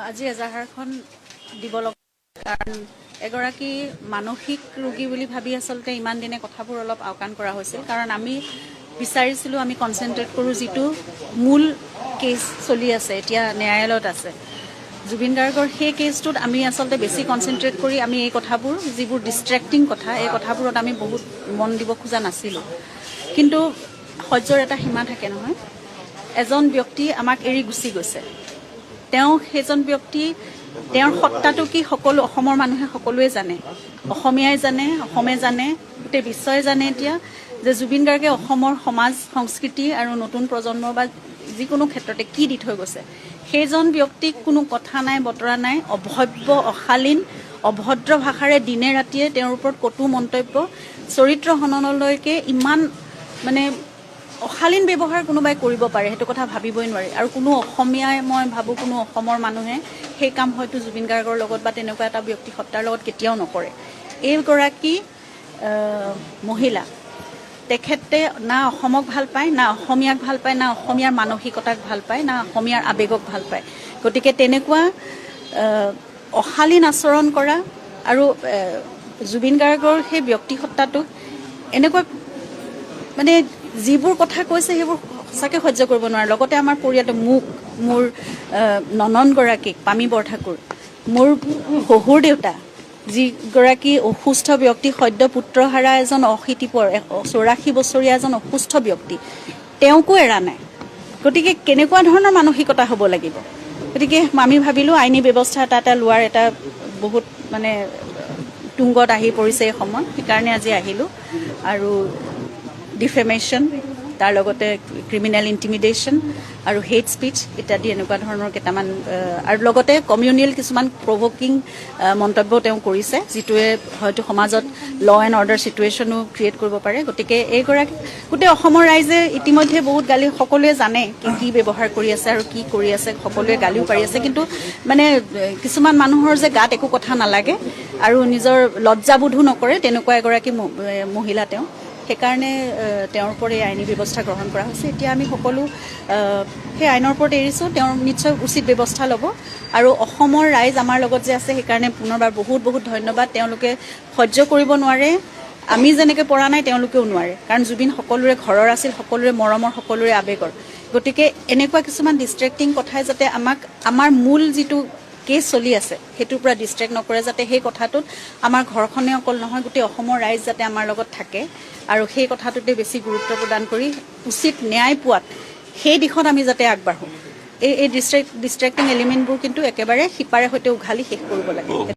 আজি এজাহাৰখন দিব লগা, কাৰণ এগৰাকী মানসিক ৰোগী বুলি ভাবি আচলতে ইমান দিনে কথাবোৰ অলপ আওকাণ কৰা হৈছিল। কাৰণ আমি বিচাৰিছিলোঁ আমি কনচেনট্ৰেট কৰোঁ যিটো মূল কেছ চলি আছে, এতিয়া ন্যায়ালয়ত আছে জুবিন গাৰ্গৰ, সেই কেছটোত আমি আচলতে বেছি কনচেনট্ৰেট কৰি আমি এই কথাবোৰ, যিবোৰ ডিষ্ট্ৰেক্টিং কথা, এই কথাবোৰত আমি বহুত মন দিব খোজা নাছিলোঁ। কিন্তু সহ্যৰ এটা সীমা থাকে নহয়। এজন ব্যক্তি আমাক এৰি গুচি গৈছে। তেওঁ সেইজন ব্যক্তি, তেওঁৰ সত্তাটো কি সকলো অসমৰ মানুহে সকলোৱে জানে, অসমীয়াই জানে, অসমে জানে, গোটেই বিশ্বই জানে এতিয়া যে জুবিন গাৰ্গে অসমৰ সমাজ, সংস্কৃতি আৰু নতুন প্ৰজন্ম বা যিকোনো ক্ষেত্ৰতে কি দি থৈ গৈছে। সেইজন ব্যক্তিক কোনো কথা নাই, বতৰা নাই, অভব্য, অশালীন, অভদ্ৰ ভাষাৰে দিনে ৰাতিয়ে তেওঁৰ ওপৰত কটু মন্তব্য, চৰিত্ৰ হননলৈকে ইমান মানে অশালীন ব্যৱহাৰ কোনোবাই কৰিব পাৰে, সেইটো কথা ভাবিবই নোৱাৰি। আৰু কোনো অসমীয়াই, মই ভাবোঁ, কোনো অসমৰ মানুহে সেই কাম হয়তো জুবিন গাৰ্গৰ লগত বা তেনেকুৱা এটা ব্যক্তি সত্তাৰ লগত কেতিয়াও নকৰে। এইগৰাকী মহিলা, তেখেতে না অসমক ভাল পায়, না অসমীয়াক ভাল পায়, না অসমীয়াৰ মানসিকতাক ভাল পায়, না অসমীয়াৰ আৱেগক ভাল পায়। গতিকে তেনেকুৱা অশালীন আচৰণ কৰা আৰু জুবিন গাৰ্গৰ সেই ব্যক্তিসত্তাটোক এনেকুৱা মানে যিবোৰ কথা কৈছে, সেইবোৰ সঁচাকৈ সহ্য কৰিব নোৱাৰে। লগতে আমাৰ পৰিয়ালটো, মোক, মোৰ ননদগৰাকীক, পামী বৰঠাকুৰ, মোৰ শহুৰ দেউতা, যিগৰাকী অসুস্থ ব্যক্তি, সদ্য পুত্ৰহাৰা এজন অশীতিপৰ 84 বছৰীয়া এজন অসুস্থ ব্যক্তি, তেওঁকো এৰা নাই। গতিকে কেনেকুৱা ধৰণৰ মানসিকতা হ'ব লাগিব? গতিকে আমি ভাবিলোঁ আইনী ব্যৱস্থা এটা এটা লোৱাৰ এটা বহুত মানে তুংগত আহি পৰিছে এই সময়। সেইকাৰণে আজি আহিলোঁ। আৰু ডিফেমেশ্যন, তাৰ লগতে ক্ৰিমিনেল ইণ্টিমিডেশ্যন আৰু হেট স্পীচ ইত্যাদি এনেকুৱা ধৰণৰ কেইটামান আৰু লগতে কমিউনেল কিছুমান প্ৰভকিং মন্তব্য তেওঁ কৰিছে, যিটোৱে হয়তো সমাজত ল এণ্ড অৰ্ডাৰ চিটুৱেশ্যনো ক্ৰিয়েট কৰিব পাৰে। গতিকে এইগৰাকী, গোটেই অসমৰ ৰাইজে ইতিমধ্যে বহুত গালি, সকলোৱে জানে কি কি ব্যৱহাৰ কৰি আছে আৰু কি কৰি আছে। সকলোৱে গালিও পাৰি আছে। কিন্তু মানে কিছুমান মানুহৰ যে গাত একো কথা নালাগে আৰু নিজৰ লজ্জাবোধো নকৰে, তেনেকুৱা এগৰাকী মহিলা তেওঁ। সেইকাৰণে তেওঁৰ ওপৰত এই আইনী ব্যৱস্থা গ্ৰহণ কৰা হৈছে। এতিয়া আমি সকলো সেই আইনৰ ওপৰত এৰিছোঁ। তেওঁৰ নিশ্চয় উচিত ব্যৱস্থা ল'ব। আৰু অসমৰ ৰাইজ আমাৰ লগত যে আছে, সেইকাৰণে পুনৰবাৰ বহুত বহুত ধন্যবাদ। তেওঁলোকে সহ্য কৰিব নোৱাৰে। আমি যেনেকৈ পৰা নাই, তেওঁলোকেও নোৱাৰে। কাৰণ জুবিন সকলোৰে ঘৰৰ আছিল, সকলোৰে মৰমৰ, সকলোৰে আৱেগৰ। গতিকে এনেকুৱা কিছুমান ডিষ্ট্ৰেক্টিং কথাই যাতে আমাক আমাৰ মূল যিটো কেছ চলি আছে, সেইটোৰ পৰা ডিষ্ট্ৰেক্ট নকৰে, যাতে সেই কথাটোত আমাৰ ঘৰখনে অকল নহয়, গোটেই অসমৰ ৰাইজ যাতে আমাৰ লগত থাকে আৰু সেই কথাটোতে বেছি গুৰুত্ব প্ৰদান কৰি উচিত ন্যায় পোৱাত সেই দিশত আমি যাতে আগবাঢ়োঁ। এই এই ডিষ্ট্ৰেক্টিং এলিমেণ্টবোৰ কিন্তু একেবাৰে শিপাৰে সৈতে উঘালি শেষ কৰিব লাগে।